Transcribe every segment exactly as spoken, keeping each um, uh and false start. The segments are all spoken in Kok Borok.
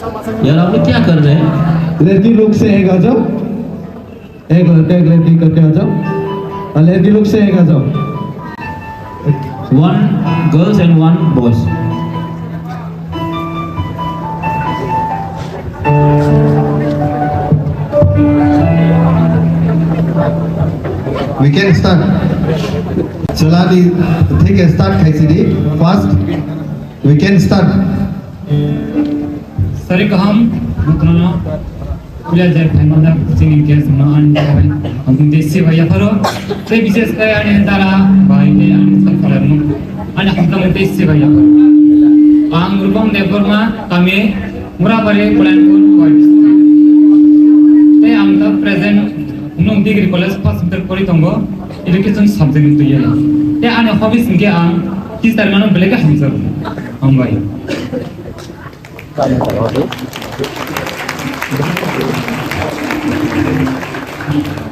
यार, आप लोग क्या कर रहे हैं? लड़की लोग से एक आ जाओ। एक लड़का, एक लड़की करके आ जाओ। और लड़की लोग से एक आ जाओ। One girls and one boys. We can start. Chalani, thik start khaisidi. First, we can start. Sari kaham, mutrana. Kuya jai phaimada chini guest no ani jabai. Ang tei sibai yapharo. Tei bises kai ani dara bai tei ani sakhalai mo. Ani hamkam tei sibai yapharo. Ang Rupam Debbarma, kami Murabari, Kolainpur, Koi district. Tei ang ta present nung degree college first semester pori tongo, education subject ni tuye. Tei ani hobbies hingke ang teacher mano belai ke hamjago. Hambai.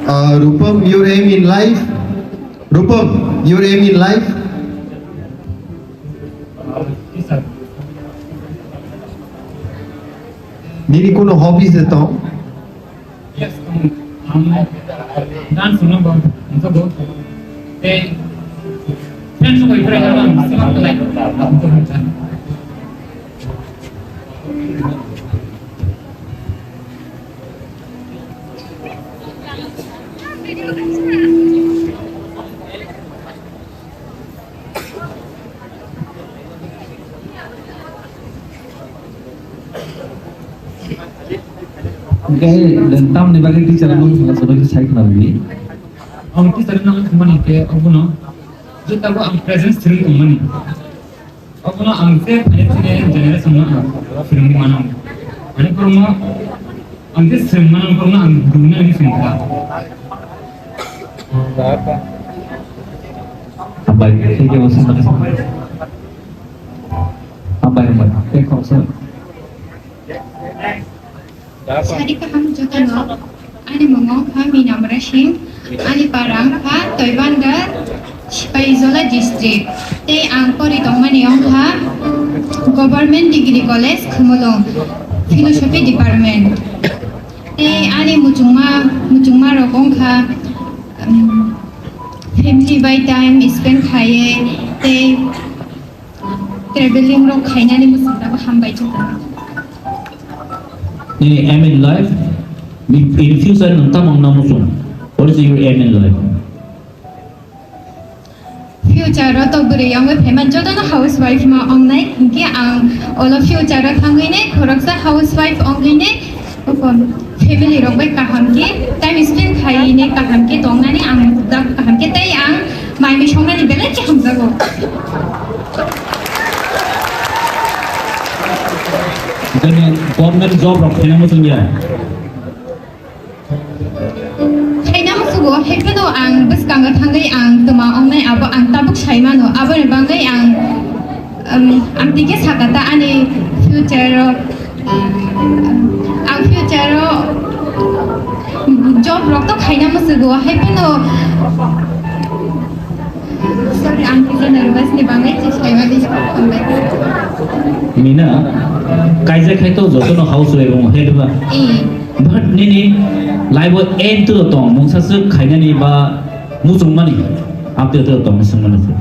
Uh, Rupam, your aim in life? Rupam, your aim in life? Nini kuno hobbies de tong? Yes, um, um, dance no bo, so bo. Te, friends ko ibrahim, sima ko like. Hingke tamni bagwi teacher no sai khna rwdi. Ang teacher no thumani ke obono jotabo ang presence thring tongmani. Obono ang se phai thini generation no ang phirwngwi mano. Ani phirwngma ang se swrwng mano, phirwngma ang dungna ni swrwng kha. Hambai, thank you, hambai, hambai. Thank you, sir. Sari kaham jotono, ani mung wngkha Minamra Singh, ani para wngkha Toibandar, Sipaijola district. Tei ang pori tongmani wngkha Government Degree College, Khumulwng, Philosophy Department. Tei ani muchungma, muchungma rok wngkha, um, family bai time spend khaiye, tei traveling rok khainani muchungtabo hambai chukha. Nini aim in life, in future nwng tamo wngna muchung? What is your aim in life? Future o to bwrwi wngwi phaima jotono housewife ma wngnai, hinkhe ang olo future o thangwi nai khoroksa housewife wngwi nai. Family rok bai kaham khe time spend khainai, kaham khe tongnani ang kaham khe tei ang mai mui songnani belai khe hamjago. Jani government job rok khaina muchung ya. Khaina musugo, hai phano ang bwskango thangwi ang twma wngnai, abo ang tabuk sai mano. Aboni bagwi ang, um, ang tike sakha ta ani future o, ang future o job rok to khaina musugo, hai phano. Sorry, ang kisa nervous ni bagwi se sai mani. Mina, kaijak khai to jotono housewife wngo, hai diba? Eh. But nini life o aim to tong, mungsa swk khainani ba muchungmani, amtwi to tong, swngmani se.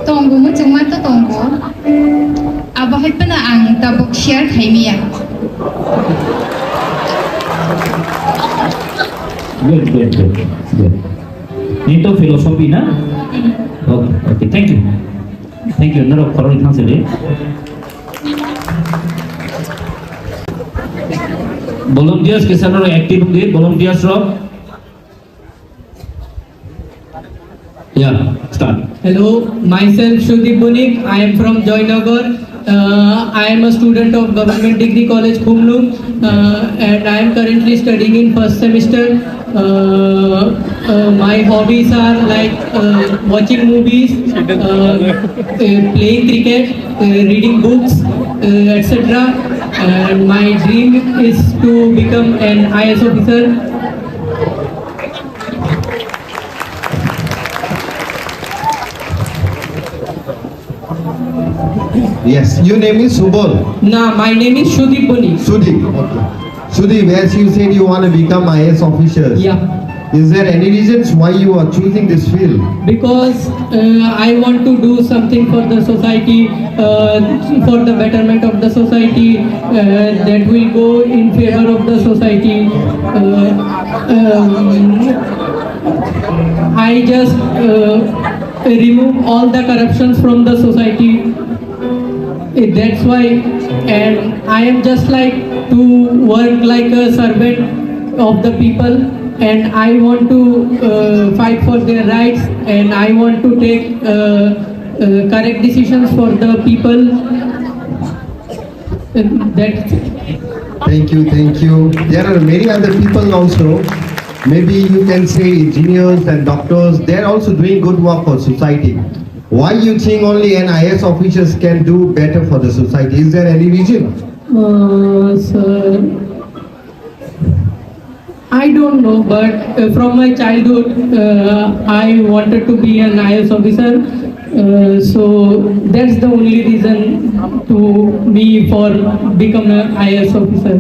Tongo, muchungma to tongo. Abo hai phano ang tabuk share khaimiya. Good, good, good, good. Nini to philosophy na? Okay, okay, thank you. Thank you. Norok khoroknwi thang sidi. Volunteers kisa norok active wngdi, volunteers rok. Yeah, start. Hello, myself Shudip Bonik. I am from Joynagar. Uh, I am a student of Government Degree College, Khumlwng, uh, and I am currently studying in first semester. Uh, uh, my hobbies are like, uh, watching movies, uh, uh, playing cricket, uh, reading books, uh, et cetera. And my dream is to become an I A S officer. Yes, your name is Subal. Nah, my name is Sudip Boni. Sudip, okay. Sudip, as you said, you want to become I A S officer. Yeah. Is there any reasons why you are choosing this field? Because uh, I want to do something for the society, uh, for the betterment of the society, uh, that will go in favor of the society. Uh, um, I just uh, remove all the corruptions from the society. Eh, that's why, and I am just like to work like a servant of the people, and I want to uh, fight for their rights, and I want to take uh, uh, correct decisions for the people. And that's it. Thank you, thank you. There are many other people also. Maybe you can say engineers and doctors, they're also doing good work for society. Why you think only an I A S officers can do better for the society? Is there any reason? Uh, sir, I don't know, but uh, from my childhood, uh, I wanted to be an I A S officer. Uh, so that's the only reason to me for become an I A S officer.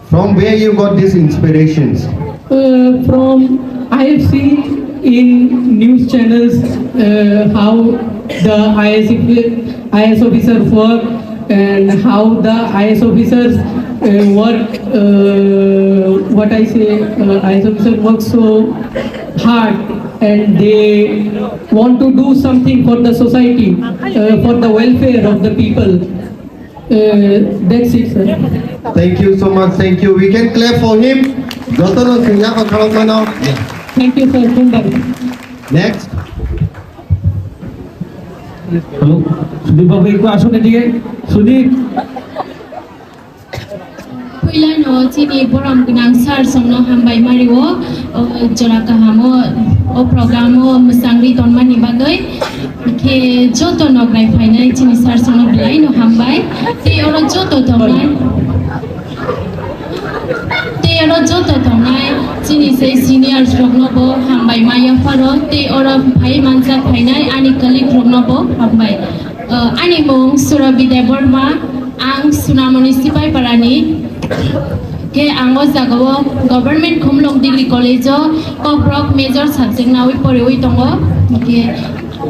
From where you got these inspirations? Uh, from I have seen in news channels uh, how the I A S, I A S officers work and how the I A S officers uh, work. Uh, what I say, uh, I A S officers work so hard and they want to do something for the society, uh, for the welfare of the people. Uh, that's it, sir. Thank you so much. Thank you. We can clap for him. Jotono singya ko khalok mano. Thank you, sir. Khumbai. Next. Hello. Sudip babu, ekku asun edike. Sudip. Puilano chini borom gwnang sir songno hambai mario, o jora kahamo, o programo mwsangri tonmani bagwi. Khe joto nokrai phainai chini sir songno belai no hambai. Tei oro joto tongnai, tei oro joto tongnai chini sei seniors rokno bo hambai maya pharo. Tei oro phai manjak phainai ani colleague rokno bo hambai. Uh, ani mung Surabhi Debbarma, ang Sunamoni Sipai Parani. Khe ang o jaga o Government Khumlung Degree College o Kokborok major subject nawi poriwi tongo. Khe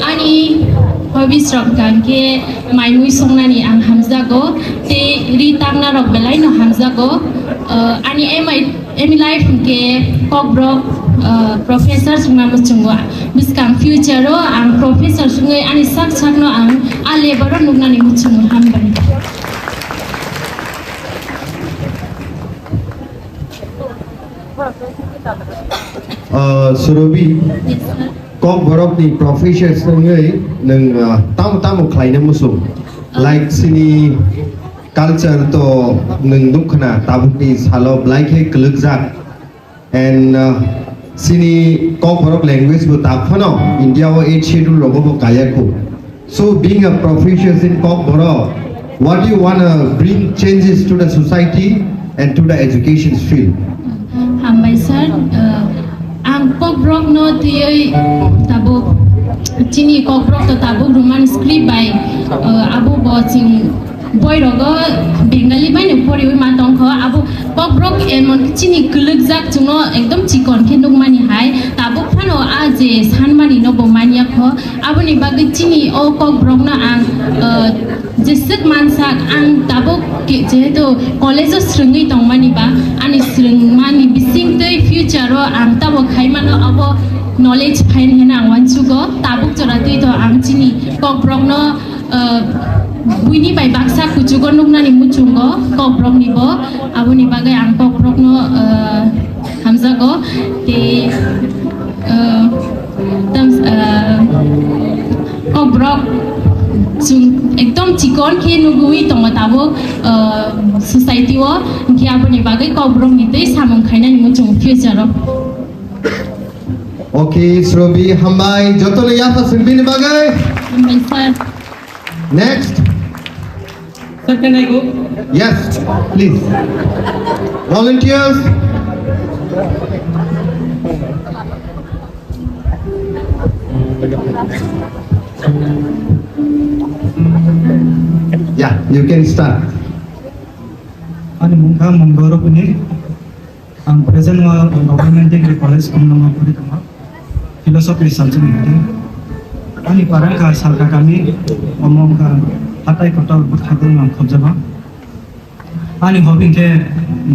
ani hobbies rok hwnkha khe mai mui songnani ang hamjago, tei ri takna rok belai no hamjago. Uh, ani M I M I life hwnkhe Kokborok, uh, professor wngna muchungo. Bwskang future o ang professor wngwi ani sak sakno ang a level o nuknani muchungo. Hambai. Uh, Surabhi, yes, sir. Kokborok ni professor wngwi nwng, uh, tamo tamo khlaina muchung? Like chini culture to nwng nukkhna tabukni salo belai khe kwlwkjak. And, uh, chini Kokborok language bo tak phano India o eighth schedule rogo bo kaya kho. So being a professor in Kokborok, what do you wanna bring changes to the society and to the education field? Hambai sir, uh, ang Kokborok no twiwi tabuk chini Kokborok to tabuk Roman script bai, uh, abo bo chwng boirogo Bengali bai no poriwi ma tongkho, abo Kokborok emon chini kwlwkjak chwngno ekdom chikon khe nukmani hai, tabuk phano a je sanmani no bo manya kho, aboni bagwi chini o Kokborok no ang, uh, jeswk mansak ang tabuk ke-, jehetu college o swrwngwi tongmani ba ani swrwngmani bisingtwi future o ang tabuk khaimano abo knowledge phain heno ang uansugo, tabuk jora twi to ang chini Kokborok no uh, buini bai baksa kuchugo nuknani muchungo Kokborokni bo, aboni bagwi ang Kokborokno, uh, hamjago. Tei, uh, tam, uh, Kokborok chwng ekdom chikon khe nugwi tongo tabuk, uh, society o, hinkhe aboni bagwi Kokborokni tei samung khainani muchungo future o. Okay, Surabhi, hambai, jotono yapha sing bini bagwi. Hambai, sir. Next. Sir, can I go? Yes, please. Volunteers. Yeah, you can start. Ani mung kha Munggaurok Unir. Ang present o Government Degree College Kumlongo pori tongo. Philosophy subject ni. Ani para kha Salka kami, omo wngkha hatai kotor bwkhak ang khobjago. Ani hobby khe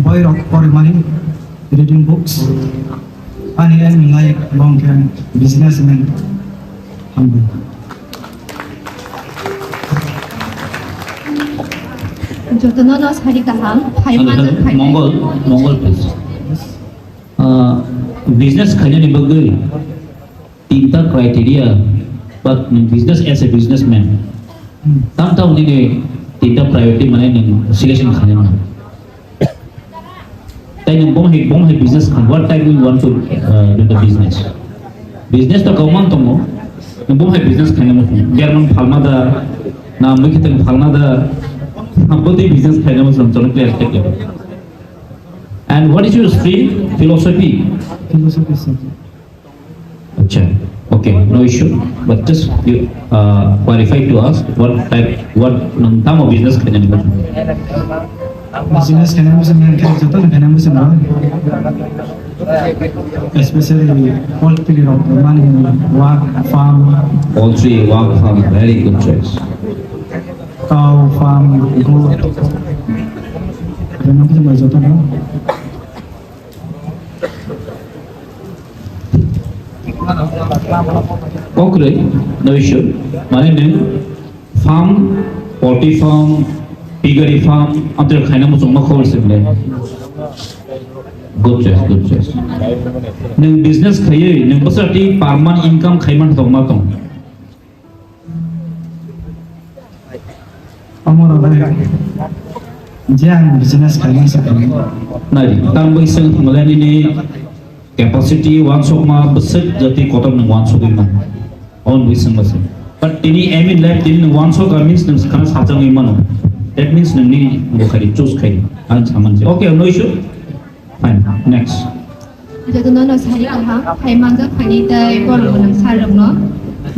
boirok porimani, reading books. Ani aim in life bo hwnkhe businessman. Hambai. Jotono no sari kaham, phaima Hello, hello. Mongol, Mongol, please. Uh, business khainani bagwi tinta criteria, but business as a businessman, tam tam nini tinta priority mane nini selection khainani. Tai nwng bom hai, bom hai business khan, what type you want to, uh, do the business? Business to kaumang tongo, nwng bom hai business khaina muchung. German phalma da, na mui khitang phalma da, na bodi business khaina muchung, chalo clear take. And what is your stream? Philosophy? Philosophy subject. Acha, okay, no issue. But just you, uh, clarify to us what type, what, um, tamo business khainani bagwi. Business khainani bagwi khe joto ni khainani bagwi bro. Especially poultry rok, mani wak farm. Poultry, wak farm, very good choice. Cow farm, goat. Khainani bagwi joto no. Kokroi, no issue. Mane nwng farm, poultry farm, piggery farm, amtwrwk khaina muchungma khobor se bwle. Good choice, good choice. Nwng business khaiwi, nwng bwswk twi per month income khaiman tongma tong? Omo rok bai je ang business khaimani se khaimani. Nai, tang bai seng thangmani nini capacity wansukma bwswk jati kotor nwng wansugwi mano. Own bai seng bwswk. But tini aim in life tini nwng wansukha means nwng khana sajagwi mano. That means nwngni bo khai choose khai. Ang saman se. Okay, no issue. Fine, next. Jotono no sari kaham, phai manjak phani tai borok gwnang sir rokno.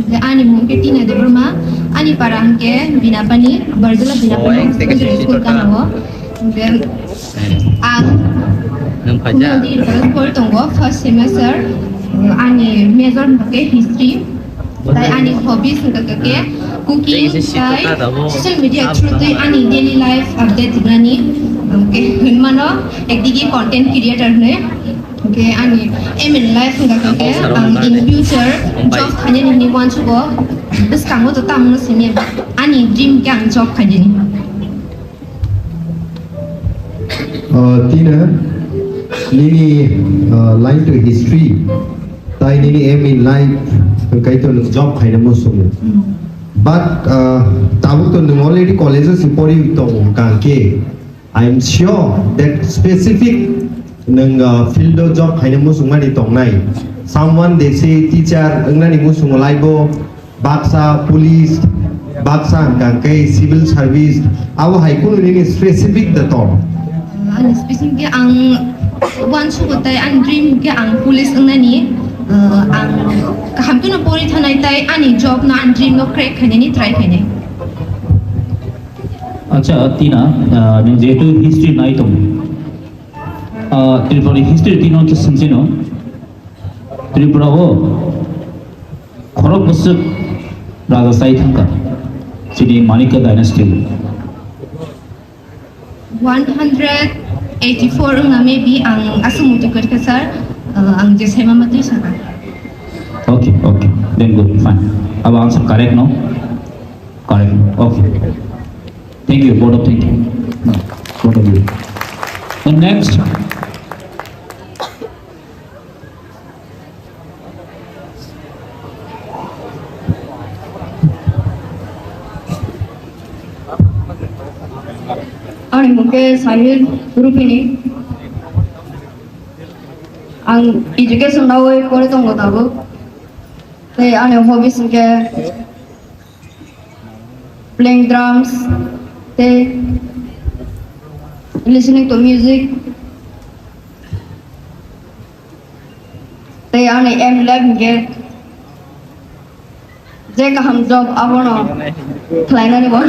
Je ani mung khe Tina Debbarma, ani para hwnkhe Binapani, Barjula Binapani Secondary School kanao. Je ang Nung phaja. Nadi College pori tongo, first semester, ani major hwnkhe history. Tai ani hobbies hwnkha khe cooking, tai social media through twi ani daily life update rwnani, hwnkhe hwnmano ekdigi content creator hwnwi. Hwnkhe ani aim in life hwnkha khe ang in future job khainani hwnwi uansugo. Bwskango to tamo simi ani dream khe ang job khainani. Uh, Tina, nini, uh, line to history, tai nini aim in life, hwnkhe to nwng job khaina muchungo. But, uh, tabuk to nwng already college o se pori tongo, hwnkhe I am sure that specific nwng, uh, field o job khaina muchungmani tongnai. Someone they say teacher wngnani muchungo laibo, baksa police, baksa hwnkha khe civil service, abo hai kunu nini specific da tong? Ani specific khe ang uansugo tai ani dream khe ang police wngnani, uh, ang kaham kheno pori thanai tai ani job no ani dream no crack khainani try khainai. Acha, Tina, uh, nwng jehetu history nai tongo, uh, Tripura ni history tino khe swngchino. Tripura o khorok bwswk raja chai thangkha chini Manikya dynasty. One hundred eighty-four wngna maybe ang aswk muitu kwrwikha sir, uh, ang je saima matwi sakha. Okay, okay, then good, fine. Abo answer correct no? Correct no? Okay. Thank you, both of thank you. No, both of you. The next. Ani mung khe Sahil Rupini. Ang education nawi pore tongo tabuk. Tei ani hobbies hwnkhe playing drums tei listening to music. Tei ani aim life hwnkhe je kaham job abono khlainani bo.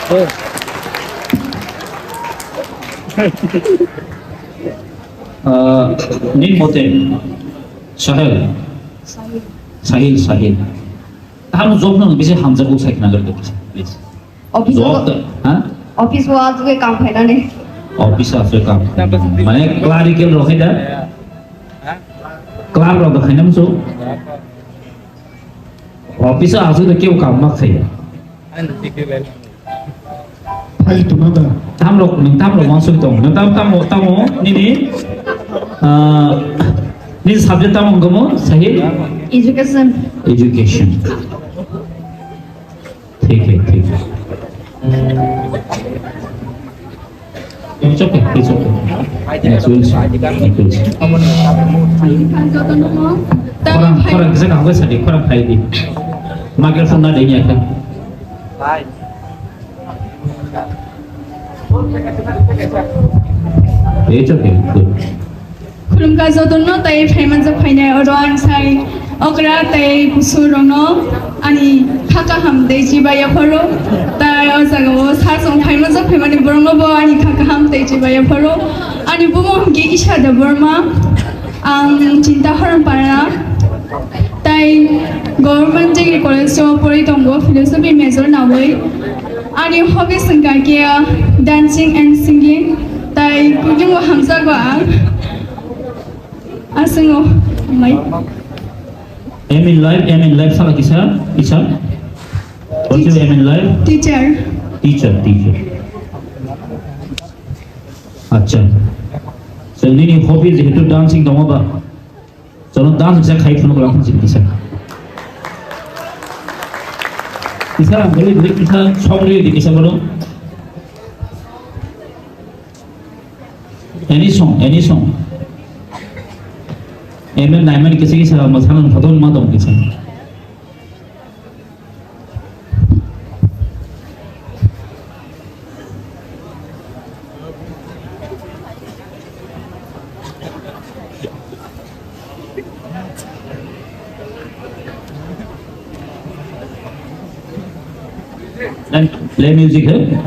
Ah, nini mote Sahil. Sahil, Sahil. Tamo job no bisi hamjak bo sai khna gari, please. Office o, ha? Office o aswk kam khainani. Office o aswk kam. Mane clerical rok hai da? Clerk rok da khainam so? Office o aswk da kebo kam ma khaiya. Hai tuma da. Tamrok, nwng tamrok wansuk tong. Nwng tam, tamo, tamo, nini, ah, nini subject tamo wngkha mo, Sahil? Education. Education. Thik hai, thik hai. It's okay, it's okay. Yes, we'll see. Thank you. Khorang, khorang kisa kaham khe sadi, khorang khai di. Microphone na dengya khe. It's okay, good. Khulumkha jotono tei phaimanjak phainai oro ang sai okra tei kusurokno ani kha kaham tei chibai yapharo. Tai o jagao sajwk phaimanjak phaimani borokno bo ani kha kaham tei chibai yapharo. Ani bumung hwnkhe Isha Debbarma. Ang Chinta Haram para. Tai Government Degree College o pori tongo, philosophy major nawi. Ani hobbies wngkha khe dancing and singing. Tai cooking o hamjago ang. Aswk o mai. Aim in life, aim in life sala kisa, kisa. What's your aim in life? Teacher. Teacher, teacher. Acha. So nini hobby jehetu dancing tongo ba? Chwla dance kisa khai phunuk lang phunuk kisa. Kisa ang beli beli kisa song rwi di kisa bono. Any song, any song. Emel naimani kisa kisa masalan photo ma tong kisa. Then play music, eh?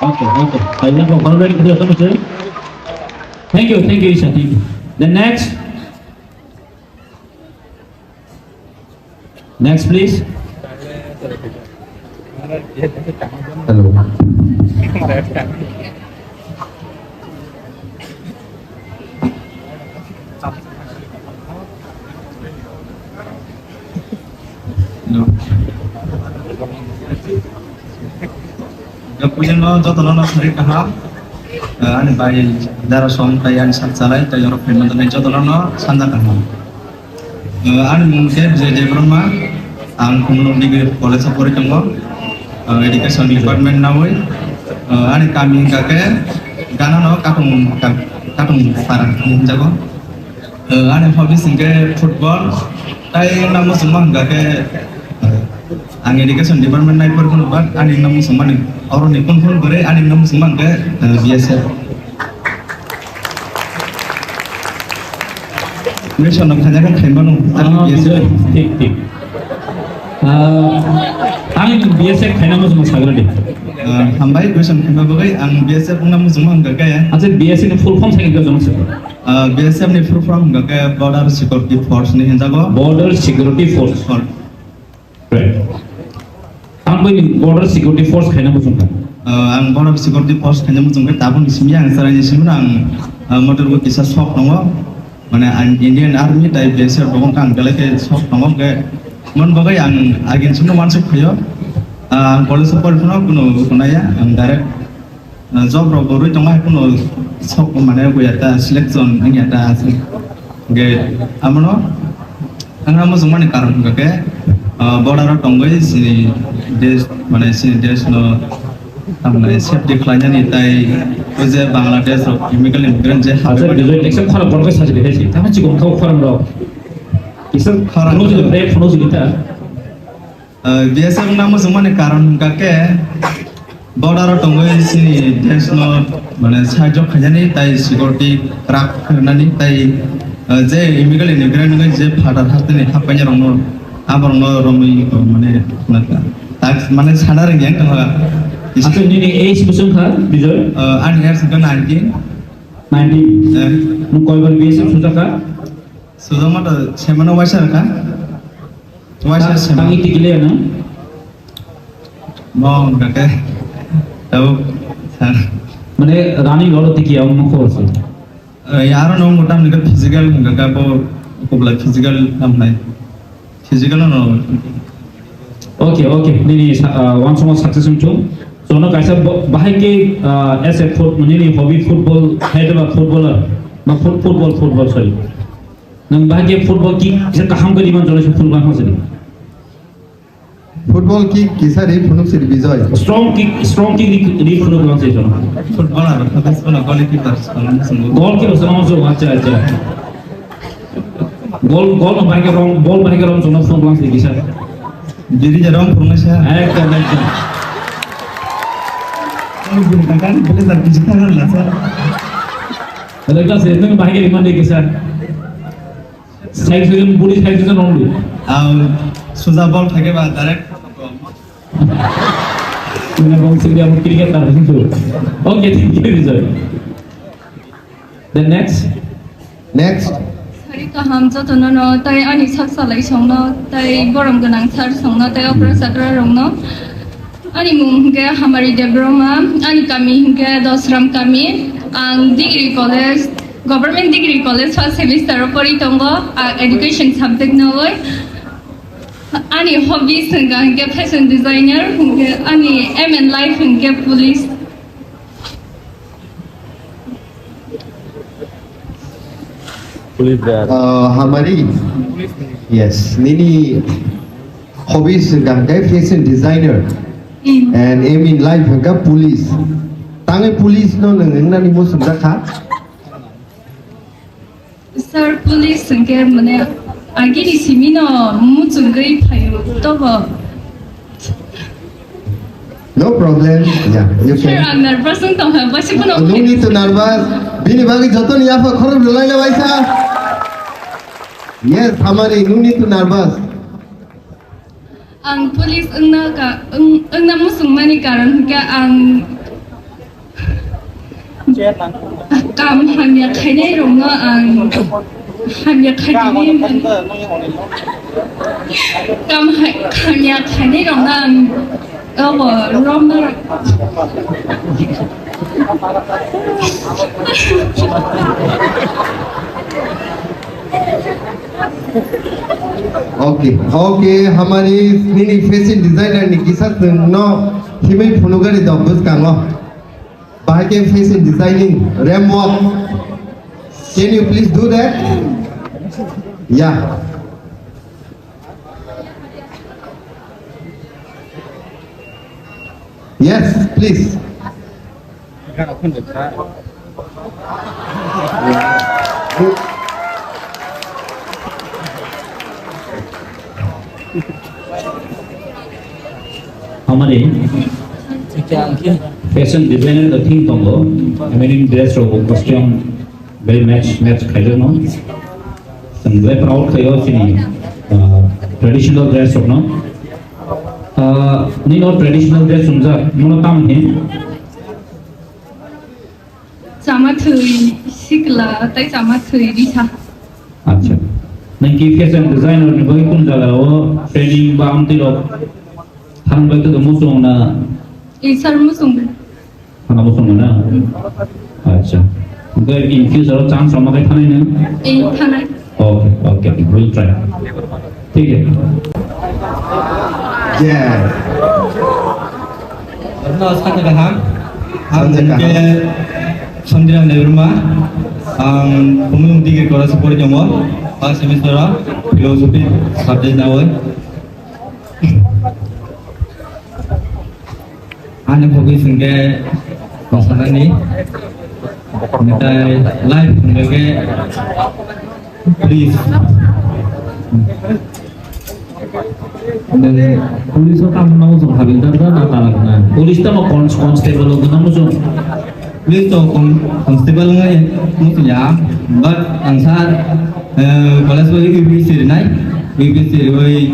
Okay, okay. Silent room, already clear, don't you see? Thank you, thank you, Isha, thank you. The next. Next, please. Hello. Hello. Puilano jotono no sari kaham. Ah, ani bai dara song tai ani sak chalai tai oro phaimani jotono no sanja kaham. Ah, ani mung khe Vijay Debbarma, ang Kumulung Degree College o pori tongo. Ah, education department nawi. Ah, ani kami hwnkha khe Gana no Katung, Katung Para hinjago. Eh, ani hobbies hwnkhe football, tai wngna muchungma hwnkha khe, eh, ang education department nai pori phano, but ani wngna muchungmani, oroni phone phone kwrwi ani wngna muchungma hwnkhe, eh, B S F. Mission no khaina khe khaimano, ani Ah, B S F. Thik, thik. Ah, ang B S F khaina muchungma sagra di. Ah, hambai, question khaima bagwi ang B S F wngna muchungma hwnkha khe. Acha, B S F ni full form sakhe jono sakhe. Ah, B S F ni full form hwnkha khe Border Security Force ni hinjago. Border Security Force. Force. Right. Ang bai ni Border Security Force khaina muchungkha. Ah, ang Border Security Force khaina muchungkha, tabuk ni simi ang sarai ni simi ang, ah, motor bo kisa sok tongo. Mane ang Indian Army tai B S F rok ang belai khe sok tongo, hwnkhe mon bagwi ang agin simi wansuk phaio. Ah, ang college o pori phano kuno hwnaya, ang direct, ah, job rok bo rwi tongo, hai kuno sok mane buya ta selection wngya ta aswk. Ge amono ang amo jongmani karon hwnkha khe, ah, border o tongwi chini desh, mane chini desh no, tamni safety khlainani tai o je Bangladesh rok illegal immigrant je Acha, habwi Bijoy, eksa khorang borok sajili hai si. Tamo chikon thok khorang rok. Kisa khorang. Phunuk jili, phunuk jili ta. Ah, B S F wngna muchungmani karon hwnkha khe border o tongwi chini desh no, mane, sahajyo khainani tai security kwrak khainani tai, ah, je illegal immigrant wngwi je phatar hasteni happaini rokno, aborokno romwi, mane, tak, mane, sana rwngya wngkha. Acha, nini age bwswk kha, Bijoy? Ah, ani age wngkha nineteen. Nineteen? Eh. Nwng koibar B S F sujak kha? Sujak ma to semano waisa rwkha. Waisa Ta-, sema. Tangi tikile na? Mo hwnkha khe tabuk sir. Mane running rolo tiki ang mokho se. Eh, aro no motam ni physical hwnkha khe bo kubla physical namnai. Physical no. Okay, okay. Nini sa-, ah, one song success wngthung. Jono kaisa bo-, bahai ke, ah, as a foot-, nini hobby football, hai ba footballer, ba foot-, football, football, sorry. Nwng bahai khe football kick kisa kaham khe rwmani jora se phunuk lang phang sidi. Football kick kisa ri phunuk sidi Bijoy. Strong kick, strong kick ri, ri phunuk lang se jora. Footballer, footballer, goalkeeper, goalkeeper. Goalkeeper se nang se, acha, acha. Goal, goal no bahai khe rong, ball bahai khe rong jora phunuk lang sidi kisa. Diri jarong phunuk sa. Ekdom, ekdom. Ang bini tangkan bini tak bisi tangan lah sa. Ada kelas itu bahai khe rwmani kisa. Side season, body side season only. Ang suja ball thake ba direct. Mane bong sing dia cricket tar itu. Okay, thank you, Bijoy. Then next. Next. Sari kaham jotono no, tai ani sak salai songno, tai borom gwnang sir songno, tai opera sakra rongno. Ani mung hwnkhe Hamari Debbarma, ani kami hwnkhe Dosram kami. Ang degree college, government degree college first semester o pori tongo, ang education subject no oi. Ani hobbies hwnkha hwnkhe fashion designer, hwnkhe ani aim in life hwnkhe police. Police there. Uh, Hamari. Yes, nini hobbies hwnkha hwnkhe fashion designer. Mm. And aim in life hwnkha police. Tangwi police no nwng wngnani muchung jakha? Sir, police hwnkhe mane agini simi no muchungwi phaio tobo. No problem. Yeah, you Sir, can. Ang nervous wng tongkha, basi phano. No need to nervous. Bini bagwi jotoni yapha khorok rwlaina waisa. Yes, Hamari, no need to nervous. Ang police wngna ka-, wng-, wngna muchungmani karon hwnkhe ang kam hamya khainai rokno ang hamya khainai, kam ha-, hamya khainai rokno ang obo romna. Okay, okay, Hamari nini fashion designer ni kisa chwngno himwi phunukgani dok bwskango. Bahai khe fashion designing, ramp walk. Can you please do that? Yeah. Yes, please. Hamari fashion designer the thing tongo, meaning dress rok costume very match, match khaijak no. Chwng belai proud khaio chini, ah, traditional dress rokno. Ah, nini o traditional dress chumjak, mono tamo hin? Chama thwi sikla, tai chama thwi risa. Acha. Nang ki fashion designer ni bagwi kun jaga o training ba amtwi rok thang bai to muchung na? Eh, sir, muchung. Thana bo songmana? Acha. Hwnkhe in future o chance rwma khe thanai nang? Eh, thanai. Okay, okay, we'll try. Thik hai. Yeah. Saja kaham. Ang Saja kaham. Ke Sondiram Debbarma. Ang Pumulung Degree College pori tongo. First semester o philosophy subject nawi. Ani hobby hwnkhe mosanani, tei life hwnkhe police. Police o tamo nang muchung, havildar da na talak na? Police tamo cons-, constable o gwnang muchung. Police to con-, constable wngwi muchung ya, but ang sir, eh, college o U P S C rinai, U P S C riwi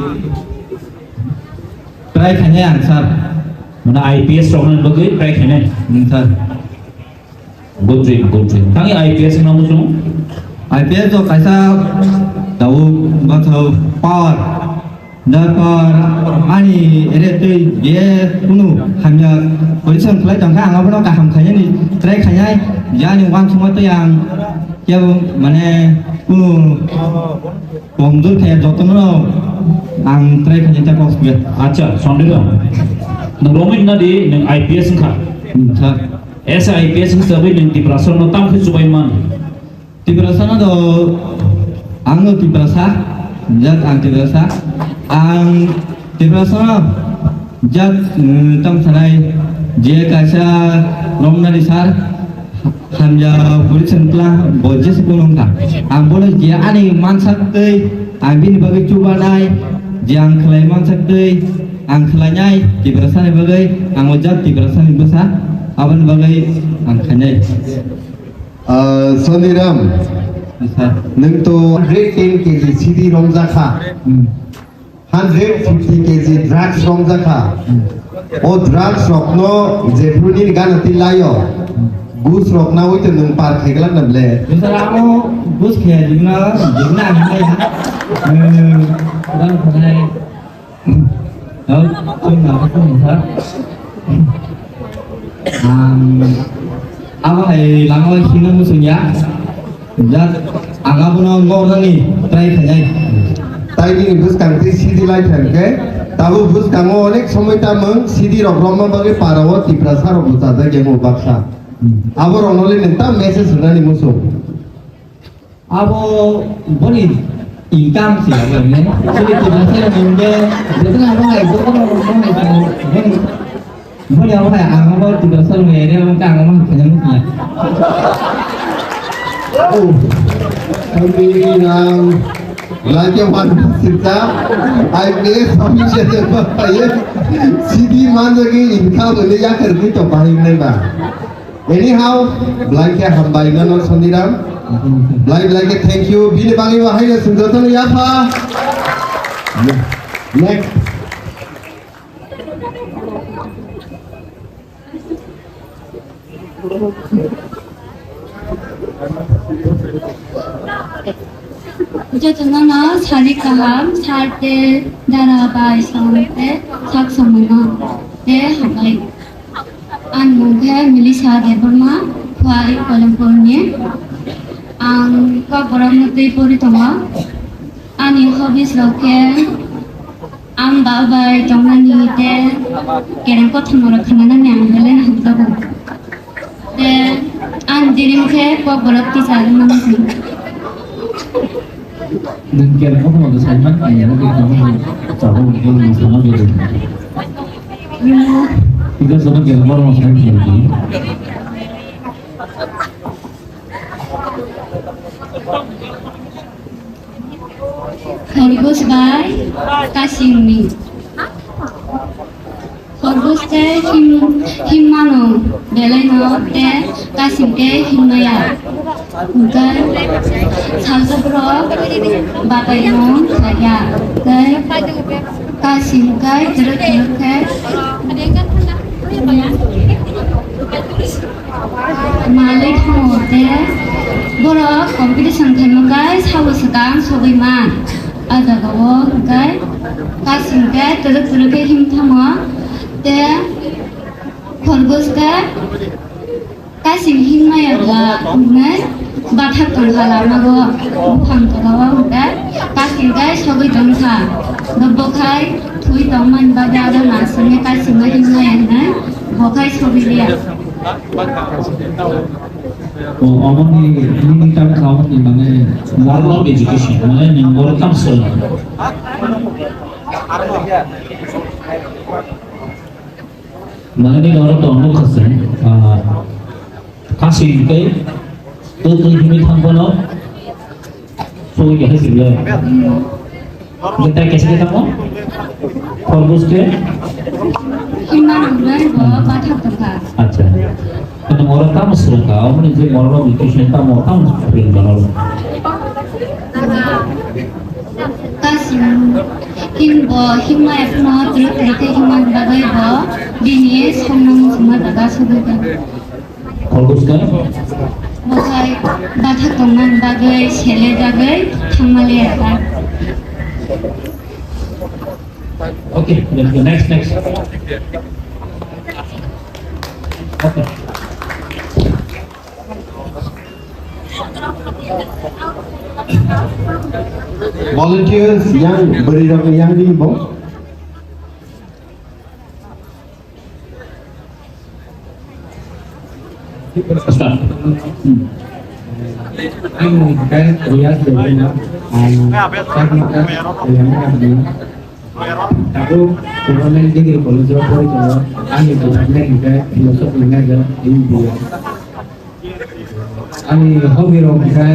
try khainai ang sir. Mane I P S rokni bagwi try khainai? Hmm, sir. Good dream, good dream. Tangwi I P S wngna muchung? I P S o kaisa tabuk bathau power. Da power ani ere tei je kunu hamya position khlai tongkha, ang abono kaham khainani try khainai. Jani uansukma tei ang kebo mane kunu komjor khe jotono ang try khainai ta kok sibya. Acha, Sondiram. Nwng romwi nadi nwng I P S wngkha. Hmm, sir. Esa I P S hisabe nwng Tiprasa no tam khe chubai man? Tiprasa no do, ang no Tiprasa, jat ang Tiprasa, ang Tiprasa no jat, mm, tam sanai je kaisa romnani sar, hamya puri sengkla bo jese kono wngkha. Ang bono je ani mansak tei ang bini bagwi chubanai, je ang khlai mansak tei ang khlainai Tiprasa ni bagwi, ang o jat Tiprasa ni bwsa, aboni bagwi ang khainai. Ah, Soniram, Yes, sir. Nwng to hundred ten K G C D romjakha. Hmm. Hundred fifty K G drugs romjakha. Hmm. O drugs rokno jephru nini gana twi laio, Hmm. gus rokna oi to nwng par khaigla na ble. Yes, sir, amo gus khe jigna, jigna ang khlai ha. Hmm, gan khanai. Ang, abo hai lama bai singna muchung ya. Jat, ang abono ngornani try khainai. Tai nini bwskang twi sidi lai thang khe, tabuk bwskango onek somoi ta mwng sidi rok romma bagwi para o Tiprasa rok bo chajak ya mo baksa. Hmm. Abo rokno le nwng ta message rwnani muchung. Abo boni income se abo ne. Sini Tiprasa ni hingke, joto na abo hai, joto na abo hai, boni, boni abo hai, ang abo Tiprasa ni area abo kang abo hai kanyang ya. Oh, kami nang lagi wan sita, I P S officer apa ya? Sidi mana ke income ini ya kerja tu paling neba. Anyhow, belai khe hambai nono Soniram. Belai belai khe thank you. Bini bagwi bo haino chwng jotono yapha. Next. Jotono no sari kaham, sir tei dara bai song tei sak somano tei hambai. Ani mung khe Melissa Debbarma, Khwai Koilampurni. Ang Kokborok no twi pori tongo. Ani hobbies rok khe ang ba bai tongnani tei kereng kothoma rok khnanani ang belai hamjago. Tei ani dream khe Kokborok teacher wngmani se. Nwng kera kothoma no sai man, ai abo khe tamo no chabo ni khe nwng sama bede. Ika sono kera kothoma sai khe ni. Khorgos bai kasingni. Khorgos tei him-, himmano belaino tei kasing tei himmaya. Hwnkhe salsa borok babaino khlaiya. Tei kasing khe twrwk twrwk khe Malik thango tei borok competition khaima khe sabo swkang sogwi man. A jagao hwnkhe kasing khe twrwk twrwk khe him thango tei khorgos khe kasing him maya bla hwnwi bathak tongkha lamao buphang tolao hwnkhe kasing khe sogwi tongkha. Bobo khai Twi tongmani bagwi abo masini kasima himnai hwnwi bo khai sogwi liya. O, omoni, nini tam kha omoni mane moral of education, mane nwng borok tam swrwng. Mane nini oro tong nukha se, ah, kasi hwnkhe, twi twi himwi thang phano, Sui khe hai sibla. Jeta kesi khe tamo? Khorgos khe? Himma rwnai bo bathak tongkha. Acha. Kono moro tamo srwngkha, omoni je moro rok nutrition tamo, tamo srwngkha noro. Kasim him bo himma ekno twrwk twrwk khe himma bagwi bo bini songno muchungma daga sogwi tongkha. Khorgos khe? Bo hai bathak tongmani bagwi sele jagwi thangma liya ta. Okay, then the next, next. Okay. Volunteers, yang bwrwi rok yang di bo. Start. Hmm. Ang guide Riaz Debbarma, ang Karnataka Riyangan Abdi. Tabuk Government Degree College o pori tongo. Ani department hwnkhe Philosophy major, M B A. Ani hobby rok hwnkhe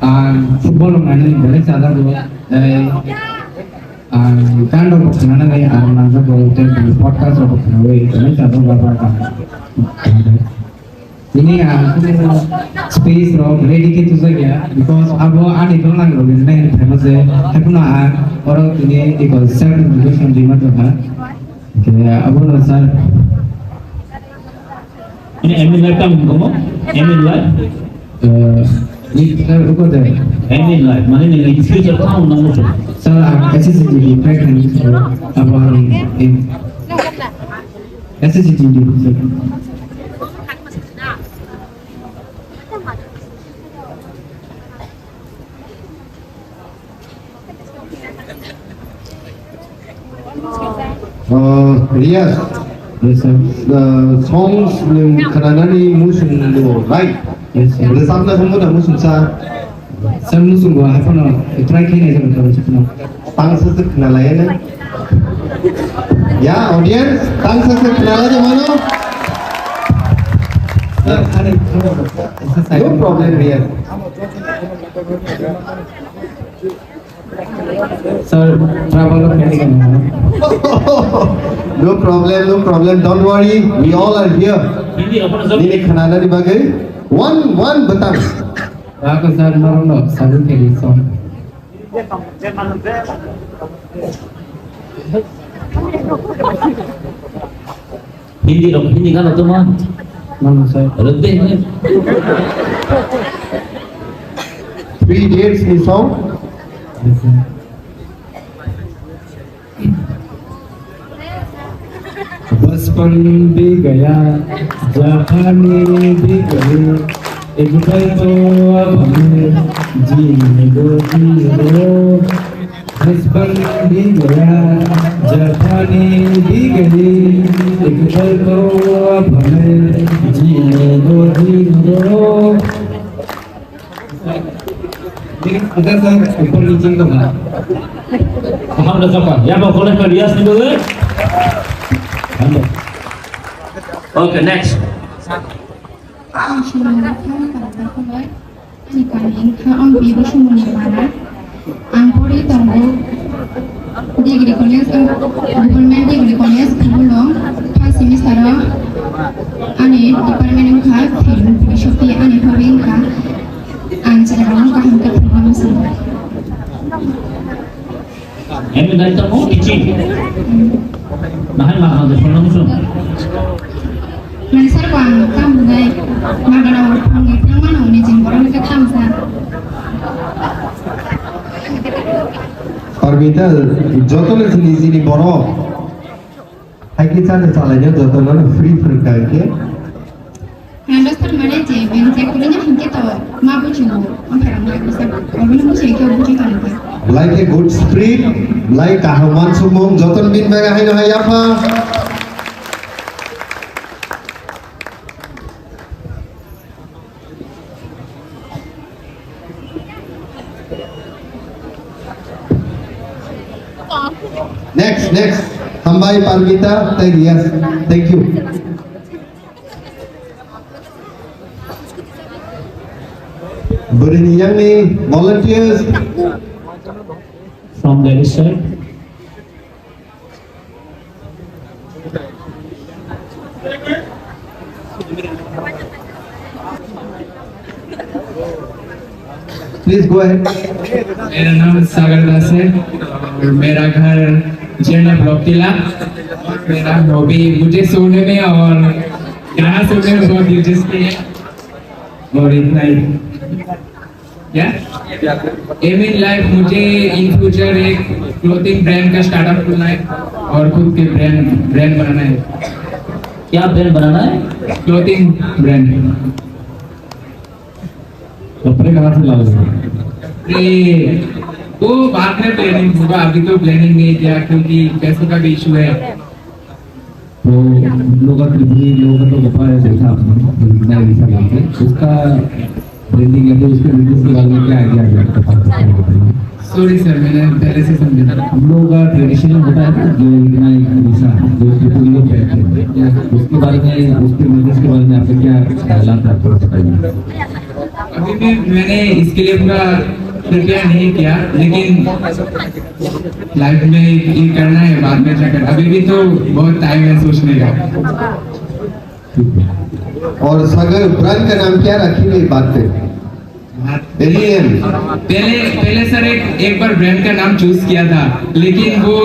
ang football rok nainani belai chajago, tei ang gan rok bo khwnanani ang nangjago, tei podcast rok bo khwnaui belai chajago, bar bar kaham. Tini ang kunu speech rok ready khe tujakya, because abo ani dol nang rok nai phano se, haikhuno ang oro tini iko self introduction rima tongkha. Khe abono sir. Ini aim in life tamo wngkha mo? Aim in life? Eh, ni sir uko de. Aim in life, mane nini future tamo wngna muchung? Sir, ang S S C G D crack khainani muchungo. Abo ang aim. S S C G D, sir. Uh, Riaz, yes, sir. Uh, songs nwng khwnanani muchung no, right? Yes, sir. Rwchapna thangbo da muchungsa? Sir, muchungo, haiphano try khe nai jagwi tong, sir, no. Tang sa sa khwnalai na. Ya, audience, tang sa sa khwnalai de mano. Sir, ani, exercise. No problem, Riaz. Sir, travel of Mexico. No problem, no problem. Don't worry. We all are here. Nini khwnanani bagwi one, one bwtang. Ako sir, norokno sabu khe di song. Hindi rok, Hindi gana tuma. Mano sir. Rode. Three Idiots ni song. Yes, sir. बचपन भी गया, जवानी भी गई, एक पल तो अब हमें जीने दो, जीने दो। बचपन भी गया, जवानी भी गई, एक पल तो अब हमें जीने दो, जीने दो। Sir, sir, upor niche to na. Hamda chapa. Ya ba, kole ka Riaz ni dole. Hamda. Okay, next. Ang sini ang kami pada kulai. Ani kami ingkha ang bibo sumuni mana. Ang pori tongo. Degree College, ang Government Degree College, Khumulwng, first semester o ani department wngkha Philosophy, ani hobby wngkha ang chwrairokno kaham khe phunukna muchungo. Emi naitamo ichi. Nahai ma ang phunukna muchung. Nang sir ko ang tam budai. Magana phunukna mano ni jing borok ni khe thamsa. Parmita, joto le sini sini borok. Hai khe chana chalai no joto no free free kai khe. Nang sir mane je ben je kuli na hinkhe to ma buji mo. Ang pherang ma bisa. Obo no buji khe buji tong khe. Belai khe good spirit, belai kaham uansukmung, jotono bini bagwi haino hai yapha. Next, next. Hambai Parmita tei Riyaz. Thank you. Bwrwini yangni volunteers. From the side. Please go ahead. मेरा नाम सागर दास है और मेरा घर जेने ब्लॉक टिला। मेरा हॉबी मुझे सोने में और गाना सुनने में बहुत दिलचस्पी है और इतना ही। क्या? एम इन लाइफ मुझे इन फ्यूचर एक क्लोथिंग ब्रांड का स्टार्टअप खोलना है और खुद के ब्रांड ब्रांड बनाना है। क्या ब्रांड बनाना है? Clothing brand. कपड़े कहाँ से लाओगे? अरे, वो बाद में प्लानिंग होगा, अभी तो प्लानिंग नहीं किया क्योंकि पैसों का भी इशू है। तो हम लोग का त्रिपुरी लोगों का तो बता है, देखा आपने, नया विषय लेके। उसका ब्रांडिंग है, तो उसके बिजनेस के बारे में क्या आइडिया है आपके पास? सॉरी सर, मैंने पहले से समझा। हम लोगों का ट्रेडिशनल होता है ना, जो इतना एक विषय, जो त्रिपुरी लोग पहनते हैं, उसके बारे में, उसके बिजनेस के बारे में आपका क्या ख्याल है, आप बताइए। अभी भी मैंने इसके लिए पूरा प्रिपेयर नहीं किया, लेकिन लाइफ में ये करना है, बाद में जाकर। अभी भी तो बहुत टाइम है सोचने का। ठीक है। और सागर ब्रांड का नाम क्या रखेंगे इस बात पे? हाँ। एलियन। पहले, पहले सर एक, एक बार ब्रांड का नाम चूज़ किया था, लेकिन वो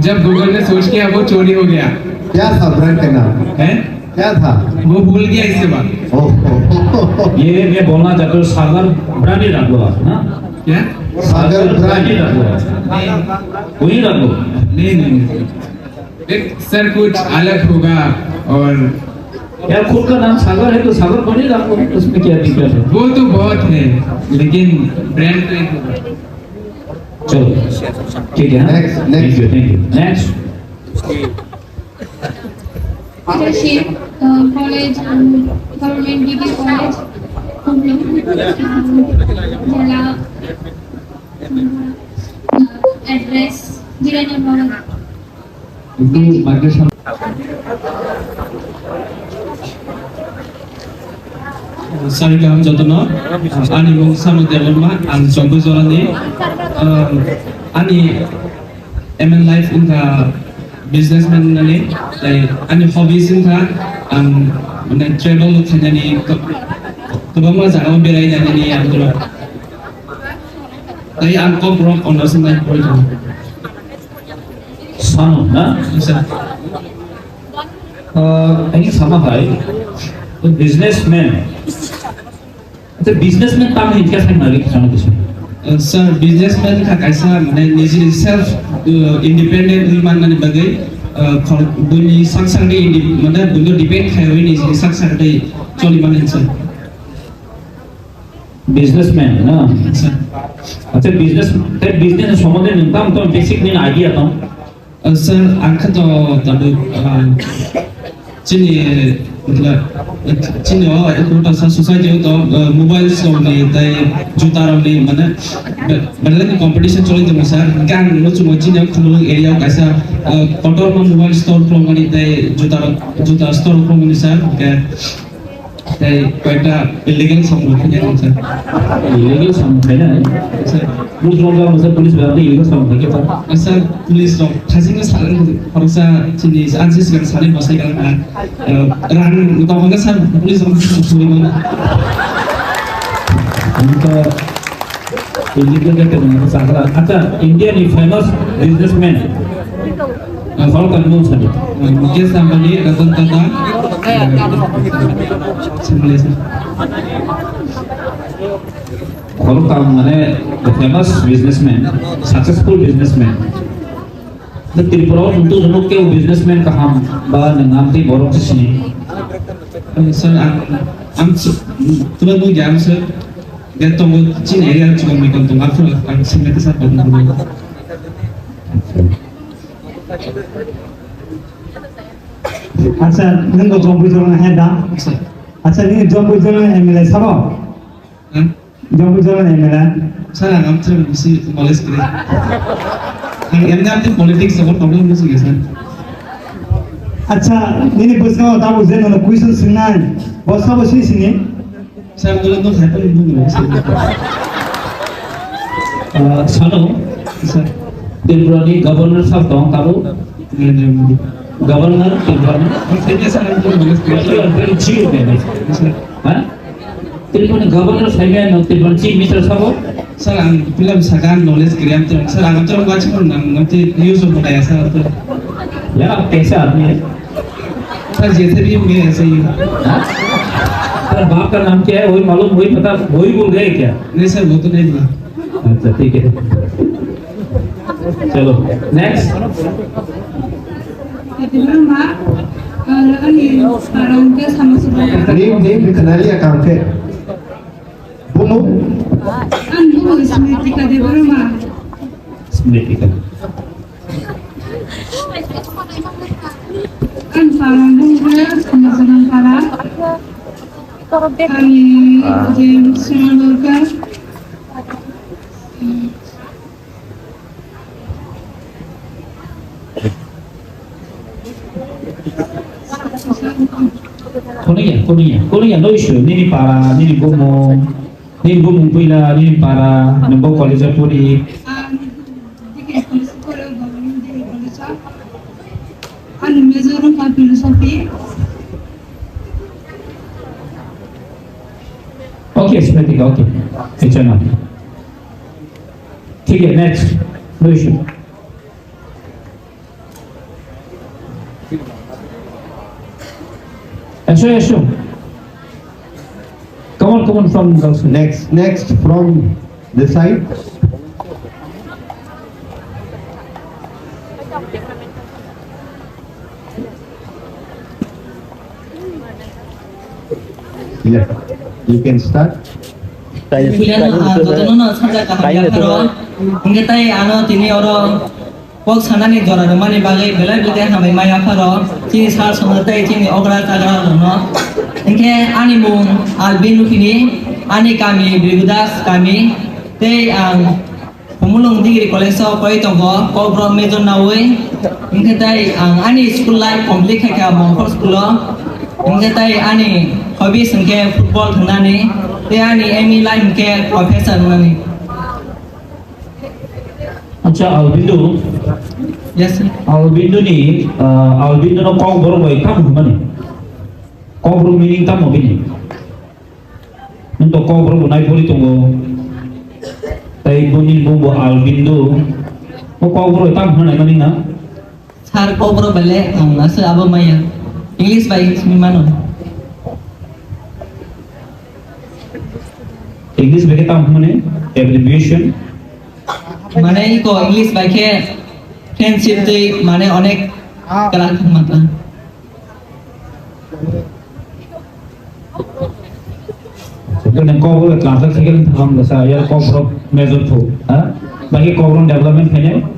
जब गूगल में सर्च किया, वो चोरी हो गया। क्या था ब्रांड का नाम? हैं? क्या था? वो भूल गया इसके बाद। ओहो। ये मैं बोलना चाहता हूँ, सागर ब्रांड ही रख लो आप, ना? क्या? सागर ब्रांड ही रख लो आप। नहीं। वही रख लो। नहीं, नहीं, नहीं। एक सर कुछ अलग होगा और यार, खुद का नाम सागर है तो सागर ब्रांड ही रख लो, उसमें क्या दिक्कत है? वो तो बहुत है, लेकिन ब्रांड तो एक होगा। चलो, ठीक है, हाँ? Next, next. Thank you, thank you. Next. Leadership, uh, college, um, government degree college, um, jala, uh, address, Jiraiya Bhawan. একটু মাইকের সামনে। Sari kaham jotono, ani mung Sanu Debbarma, ang Jongkoi Jorani, um, ani aim in life wngkha businessman wngnani, tai ani hobbies wngkha ang mane travel khainani, kwbangma jagao berai nainani ang tei ang kok borok ono se nai pori tongo. Sanu na? Sir. Uh, I think sama hai, businessman. Acha, businessman tam hin kya thang nari kisano kisano. Uh, sir, businessman kha kaisa mane nijini self, uh, independent wi mannani bagwi, uh, khor-, buini sak sak de indi-, mane buino depend khaiwi nijini sak sak de choli mannani sir. Businessman, na? Sir. Acha, business, tei business sombonde nwng tamo tamo basic nini idea tong? Uh, sir, ang kha to tabuk, uh, chini, matlab, uh, chini o ekota sa society o to, uh, mobile rok ni tei juta rok ni mane, ba-, belai ni competition choli tongo sir. Hingke ang no chungo chini o Khumulwng area o kaisa, uh, kotorma mobile store khulumani tei juta rok, juta store khulumani sir. Hingke Tei koyekta illegal samung khainai, sir. Illegal samung khainai? Sir. Police rok jagao, sir, police bai illegal samung khaikhe, sir. Sir, police rok thajingno sa-, khoroksa chini R C S gan sanai bwsai gan na, eh, rang tongkha, sir, police rok thumui mano. Ang khe illegal khe tongmani sakha. Acha, India ni famous businessman. Ah, Khoroktham ni mung sadi. Ah, Mukesh Ambani, Ratan Tata. Khoroktham mane the famous businessman, successful businessman. The Tripura o nungtong nungtong khe businessman kaham ba nwng amtwi borok se sini. Ah, sir, ang, ang s-, tulang mung jam, sir. Then tongo chini area chukang mikon tongo, after ang singmete sa pagno. Acha, nang ko jombu jombu hai da? Sir. Acha, ni jombu jombu M L A sabo? Hmm? Jombu jombu M L A. Sir, ang amtrum bisi knowledge kri. Ang emni amtrum politics sabo problem musu ge sir. Acha, nini bwskango tabuk je nono question swngnai, bo sabo sini sini? Sir, ang tolo no khai pang nung sir. Ah, sano, sir. Tripura ni governor sab tong tabuk. Narendra Modi. Governor Tripura ni. Ang sini sir, ang tolo no sir. Very chill man. Sir. Ha? Tripura ni governor saimaya no Tripura chief minister sabo? Sir, ang pila sagan knowledge kri amtrum. Sir, ang amtrum bachi pun nang nanti news of mudaya sir amtrum. Ya, kaisa aadmi hai. Sir, jaise bhi hum gaya aise hi. Ha? Tere baap ka naam kya hai? Wahi malum, wahi pata, wahi bhul gaye kya? Nahi sir, wo to nahi bhula. Acha, theek hai. Chalo, next. Iti bro ma, ah, ani parang ke sama sudah. Name, name, dikhna liya kaam khe. Bumu? Ang bumu Smritika Debbarma. Smritika. Ang parang bumu Samasaran para. Ani James Sumandorkar. Kunuya, kunuya, kunuya, no issue. Nini para, nini bumung, nini bumung puila, nini para, nini bo college o puri. Ani major wngkha philosophy. Okay, Smritika, okay. It's enough. Thik hai, next. No issue. Asho, asho. Come on, come on, from girls. Next, next from this side. Yeah, you can start. Puilano ang jotono no sajak kaham yapharo. Hingke tai ano tini oro kok sanani jora rwmani bagwi belai belai hambai maya pharo. Chini sal songno tei chini okra chagra rokno. Hingke ani mung Albin Rukhini, ani kami Brigodas kami, tei ang Khumulwng Degree College o koi tongo, Kokborok major naui. Hingke tai ang ani school life complete khaikha Mongkhor school o. Hingke tai ani hobbies hingke football thwngnani, tei ani aim in life hingke professor wngnani. Acha, Aurobindo. Yes, sir. Aurobindo ni, ah, Aurobindo no Kokborok bai tamo hwnmani? Kokborok meaning tamo bini? Nwng to Kokborok bo nai pori tongo. Tai boni bumbo Aurobindo. O Kokborok tam hwnwi naimani na? Sir, Kokborok bele ang asa abo maya. English bai English mi mano. English bai ke tam hwnwi abbreviation. Mane iko English bai ke friendship tei mane onek kala mata. Sebenarnya kau boleh translate sekali tentang bahasa ya kau pro major tu, ha? Bagi kau orang development kayaknya.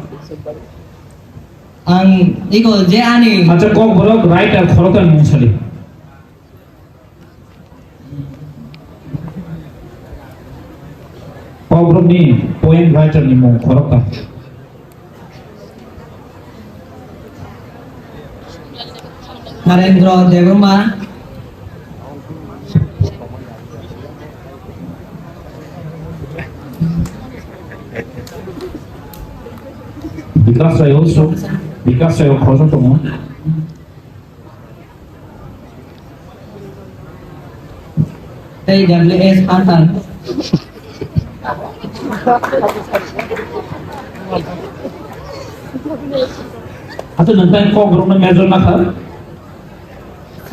Ang iko je ani. Acha kau borok writer khorotan mung sali. Kokborok ni poem writer ni mung khoroktham. Narendra Debbarma. Bikas Rai also, Bikas Rai khoroksa tongo. Tei W S Phanthar. Atau nentang kok rumah major nakal?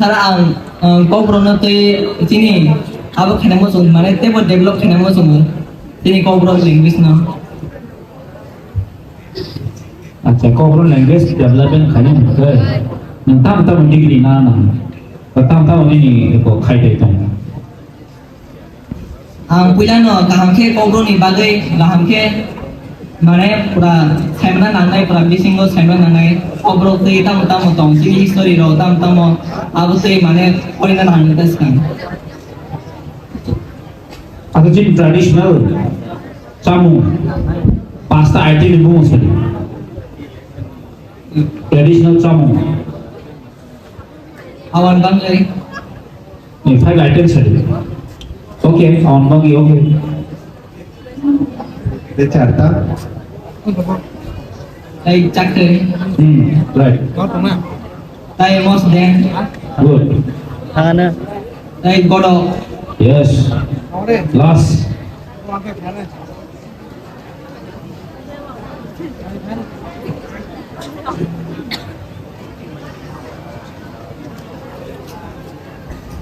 Sara ang, ang kok rumah tei sini apa kena musuh mana tebo develop kena musuh sini kok rumah language na. Acha, Kokborok language development khaina hwnkhe nwng tamo tamo degree na nang, ba tamo tamo nini eko khai tong? Ang puilano kaham khe Kokborokni bagwi kaham khe, mane, pura saimana nangnai, pura bisingo saimana nangnai. Kokborok twi tamo tamo tong, chini history rok tamo tamo, abo twi, mane, porina nangnai ta swkang. Abo chini traditional chamung, pasta item ni bumung sadi. Traditional chamung. Awan bang lai. Ni five items sadi. Okay, awan bang, okay. De charta. Tei chakri. Hmm, right. Tei mosde. Good. Tei godok. Yes. Last.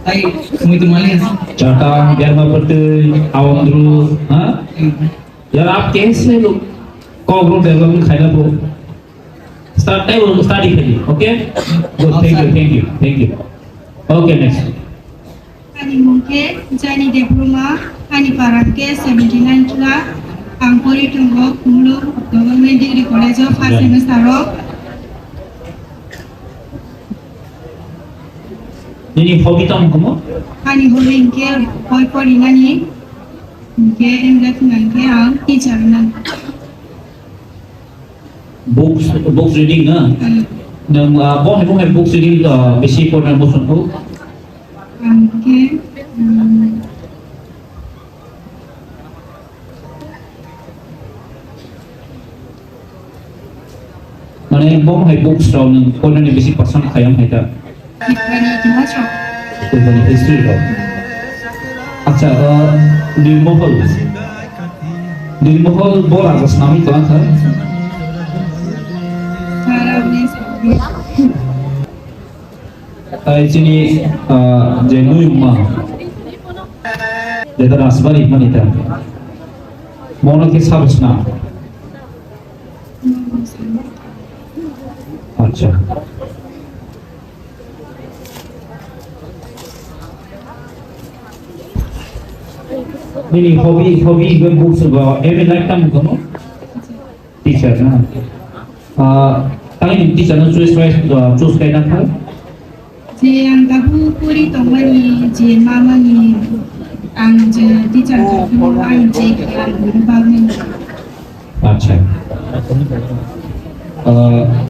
Tei muitu mali. Chata, biarma pwtwi, awandru, ha? Hmm. Yaar, aap kaise log Kokborok development khaina bo? Start time, study khaidi, okay? Good, thank you, thank you, thank you. Okay, next. Ani mung khe Jani Debbarma, ani para khe seventy nine kla, ang pori tongo Kumulur Government Degree College o first semester o. Nini hobby tamo kamo? Ani hobby hinkhe boi porinani, hinkhe englak hinkhe ang teacher nang. Books, books reading na? Hmm. Nang, ah, bong hai bong hai books reading, ah, bisi porna bosong ko? Ang khe, hmm, mane, bong hai books rok nang pornani bisi pasang khayang hai ta? Tiprani itihas rok. Tiprani history rok. Acha, uh, Nirmohol. Nirmohol bo raja snami tong kha. Tai chini, uh, je nuyungma. Jeta Rajbari mani ta. Mono ke sabsna. Acha. Nini hobby, hobby hinkhe books ba aim in life tamo kamo? Teacher na? Ah, tangni teacher no choice wise, ah, choose khaina kha? Je ang tabuk pori tongmani, je mamani, ang je teacher tongmani, ang je khe ang bagwi. Acha. Ah,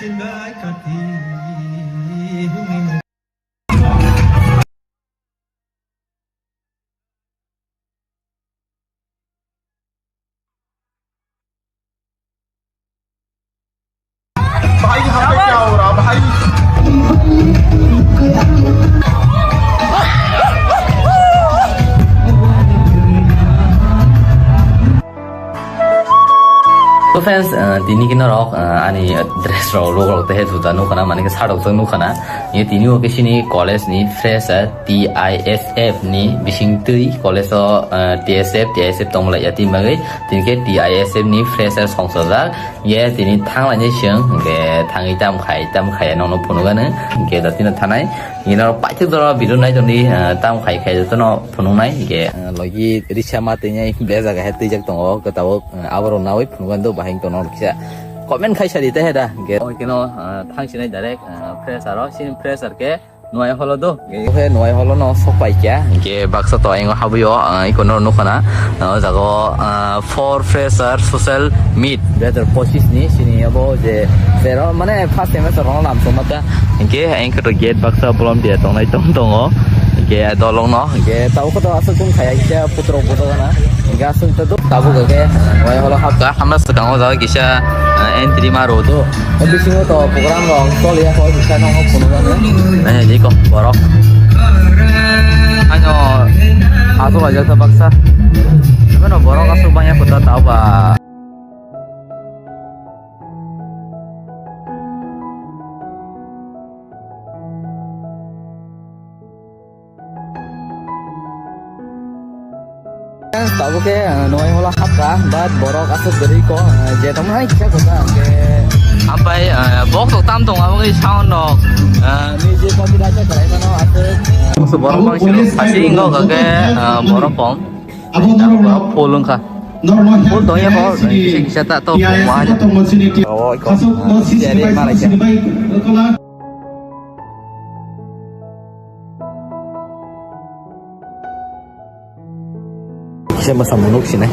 भाई, यहाँ पे क्या हो रहा भाई? To friends, ah, tini kino rok, ah, ani dress rok, rok, rok, tehe juta nukana, mani ke shirt rok nukana. Ye tini o kisini college ni fresher, T I S F ni bising twi college o, ah, T S F, T I S F tongmolai ya tini bagwi, tini ke T I S F ni fresher songsajak. Ye tini thanglaini chwng, hwnkhe thangwi tam khai, tam khai nokno phunukgano, hwnkhe da tino thanai. Ino paithak jora video nai tongdi, ah, tam khai khai jotono phunuknai, hwnkhe, ah, logi risa ma twi nai bejak hai twijak tongo, kwtao, ah, aborok nawi phunukgano bahai tongno kisa comment khai sadi tei heda, hwnkhe omo kheno, ah, thangsinai direct, ah, fresher o, sini fresher khe. Nuai holo do. Ohe nuai holo no sok pai kya. Hingke baksa to ayang habwi o, ah, iko no nukha na. Ah, o jaga o, ah, for fresher social meet dui hazar pochis ni sini abo je zero mane first semester rok lam soma ta. Hingke ayang khe to gate baksa bolom dia tongnai tong tongo. Hingke dolong no hingke tabuk to aswk tong khaya kisa putrok bodo gana. Hingke aswk to do tabuk ke nuai holo hapka hamna swkang o jaga kisa, ah, entry ma ro do. O bisingo to program rok choliya kho, bisa no phunukgano. Nai di ko borok. Ano aswk laijak ta baksa. Ano borok aswk bangya kho ta tao ba. Tabuk khe, ah, nuai holo hapka, but borok aswk kwrwi kok, ah, je tongmani hai kisa kwtal khe. Ampai, ah, box rok tam tongo, abo khe sound rok, ah, music copyright khlai mano aswk. Borok bangsi rok khasi wngkha khe, ah, borok kom. Full wngkha. Full tongya kho, kisa kisa ta to kom waha. Oh, kom. Jere malai kha. Kisa mwsa mwnuk sinai.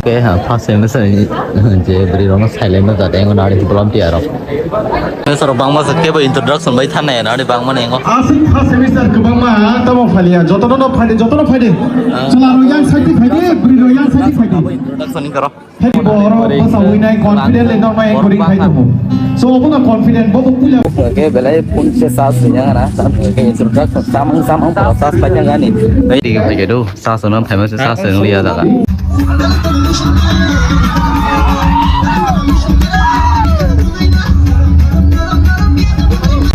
Ke ha, first semester ni je bwrwi rokno silent no jate, engo nari problem tiya rok. Sir, bangma se kebo introduction bai thanai na, ari bangma ne engo. Aswk first semester kwbangma tamo phaliya, jotono no phaidi, jotono phaidi. Chwla rok yang side phaidi, bwrwi rok yang side phaidi. Introduction ni karo. Phaidi borok bwsa winai confident le norma encourage khai tumu. So obo na confident bo bo puila. Ke belai phone se charge ni yang na, ke introduction samang samang pro charge bai yang ani. Digi phaidi do. Sa swnam phaima se sa swng liya jaga.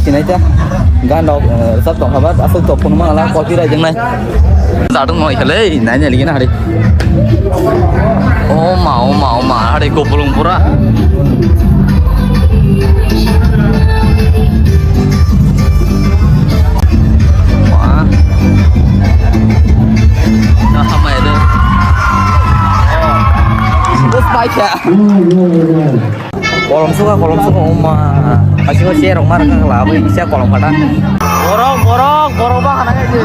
Sinaita gan rok, eh, sab tong khabar aswk to phone mangala copy rai jengnai. Jadung noi khale nai nai ligina hari. O ma, o ma, o ma, hari kopulung pura. Wah. Nah, sama ya deh. Bus baik ya. Kolom suka, kolom suka, oma. Pasti kau share, oma, rengka kela, apa yang bisa kolom kata. Borok, borok, borok, bang, anak aja.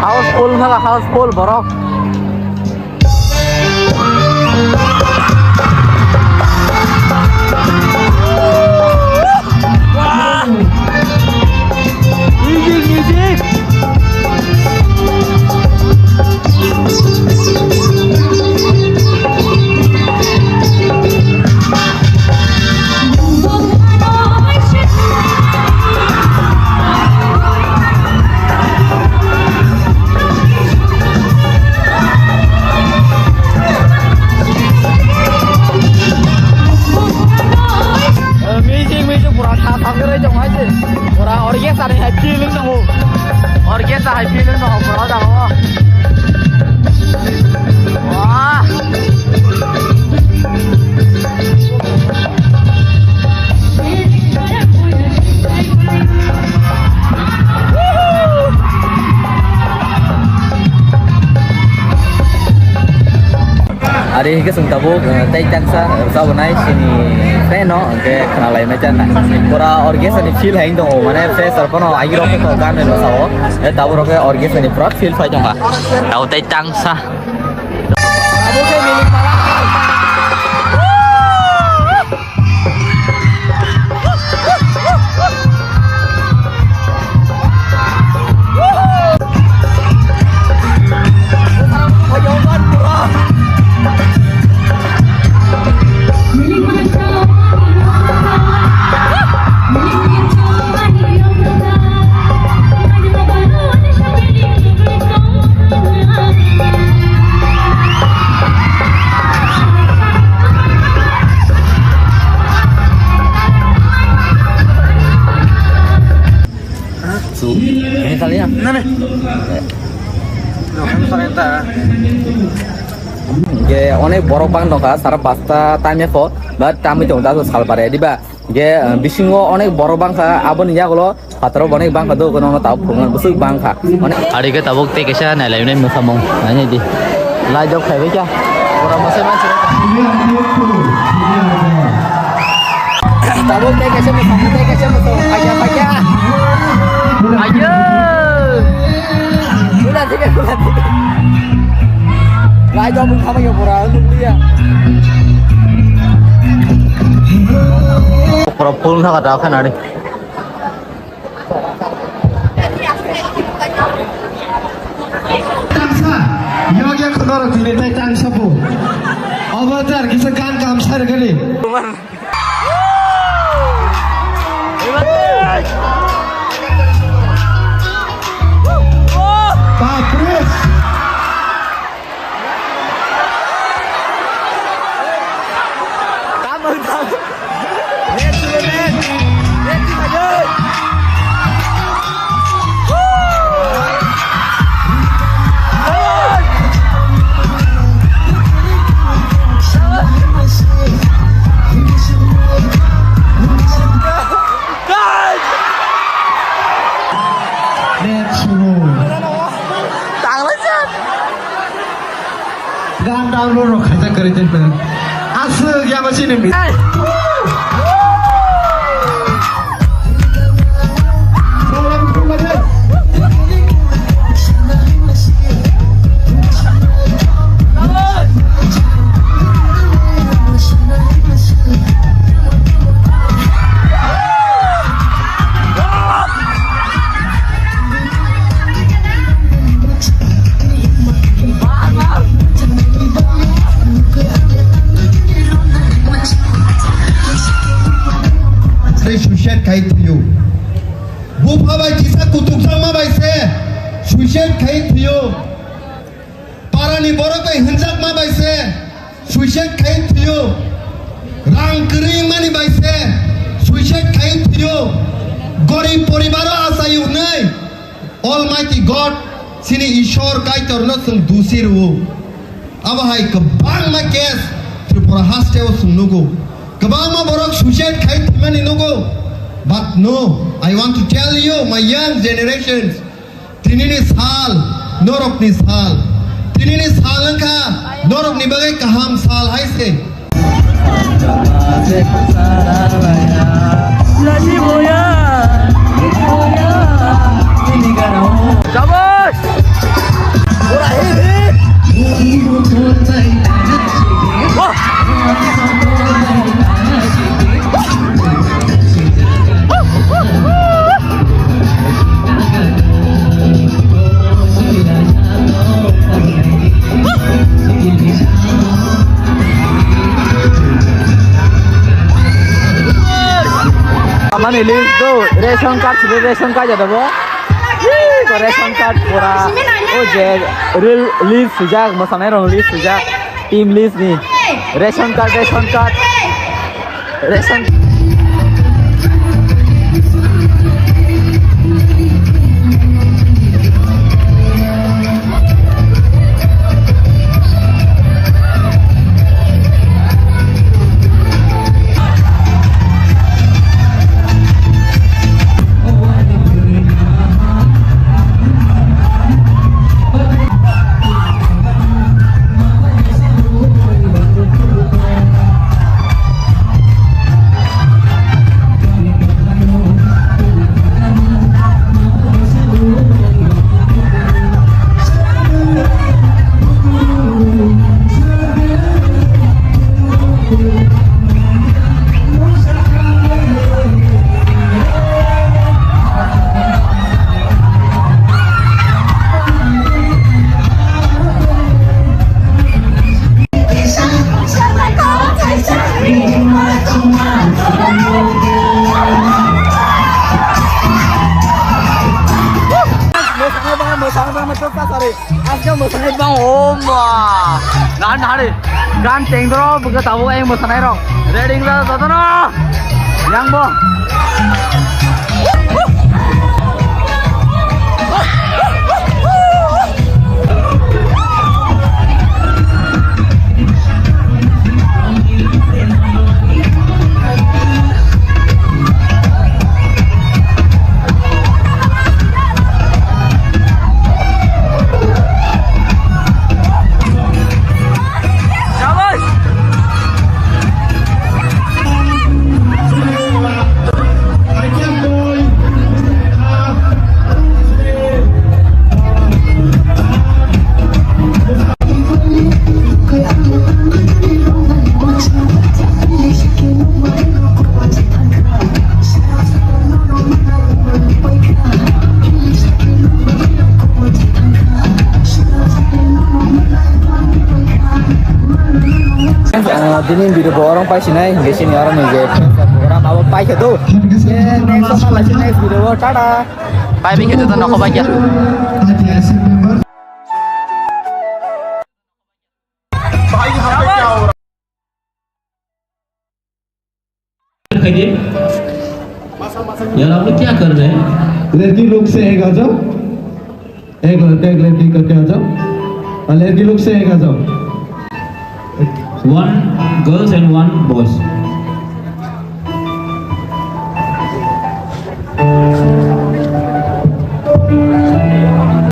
House full, malah house full, borok. Ari hingke chwng tabuk, eh, tei tangsa, eh, rwchapnai chini fan no, hingke khwnalai mai chana. Pura orchestra ni feel hai wng tongo, mane fresher pono agirok khe to gan rwchao. Eh, tabuk rok khe orchestra ni pura feel phai tongkha. Tabuk tei tangsa. Su, ini kali ya? Mana? Ge, onek borok bang tongkha, sara pasta time ya pho, but tamo tong da sal pare, di ba? Ge, eh, bisingo onek borok bangkha, aboni yagulo phataro onek bangkha, do kono ono tao phungan busuk bangkha. Onek ari ge tabuk tei kaisa nailai nai musamung, nai nai di. Lai jok khai bai kya? Pura mosai mosai. Tabuk tei kaisa musamung, tei kaisa musamung, phaikya, phaikya. Ayo. Udah tiga, udah tiga. Lai jok bung khamai pura, nukliya. Pura full na kata khan ari. Tangsa, yogya khonoro tini tai tangsa bu. Avatar kisa kan kam sar gani. Bapre. Let's go. Tanglai chan. Gan download rok khaijak kwrwi tongkha. Aswk yama sini mi. Tei suicide khai thwiyo. Bupha bai kisa kutukjakma bai se suicide khai thwiyo. Parani borok bai hwnjakma bai se suicide khai thwiyo. Rang kwrwi mani bai se suicide khai thwiyo. Gorib poribaro achai hwnwi Almighty God, chini Ishwar Kaitorno chwng dusi rwo. Abo hai kwbangma case Tripura hasteo chwng nugo. Kwbangma borok suicide khai thwimani nugo. But no, I want to tell you, my young generations, tinini sal, norokni sal. Tinini sal wngkha norokni bagwi kaham sal hai se. Amani list do, ration card sidi, ration card jada bo. Ko ration card pura. O je real list sujak, mosanai rong list sujak, team list ni. Ration card, ration card. Ration. Mosanai bang, oh ma. Nahan, nahan re. Gan tengdoro, buka tabuk ayang mosanai rok. Ready wngkha jotono. Yang bo. Ah, bini video bo orang pai sinai, hingke sini orang ni je program abo pai khe do. Ye, next sama lagi next video, tata. Pai bini kita nokho bai ya. यार, आप लोग क्या कर रहे हैं? लड़की लोग से एक आ जाओ। एक लड़का, एक लड़की करके आ जाओ। और लड़की लोग से एक आ जाओ। One girls and one boys.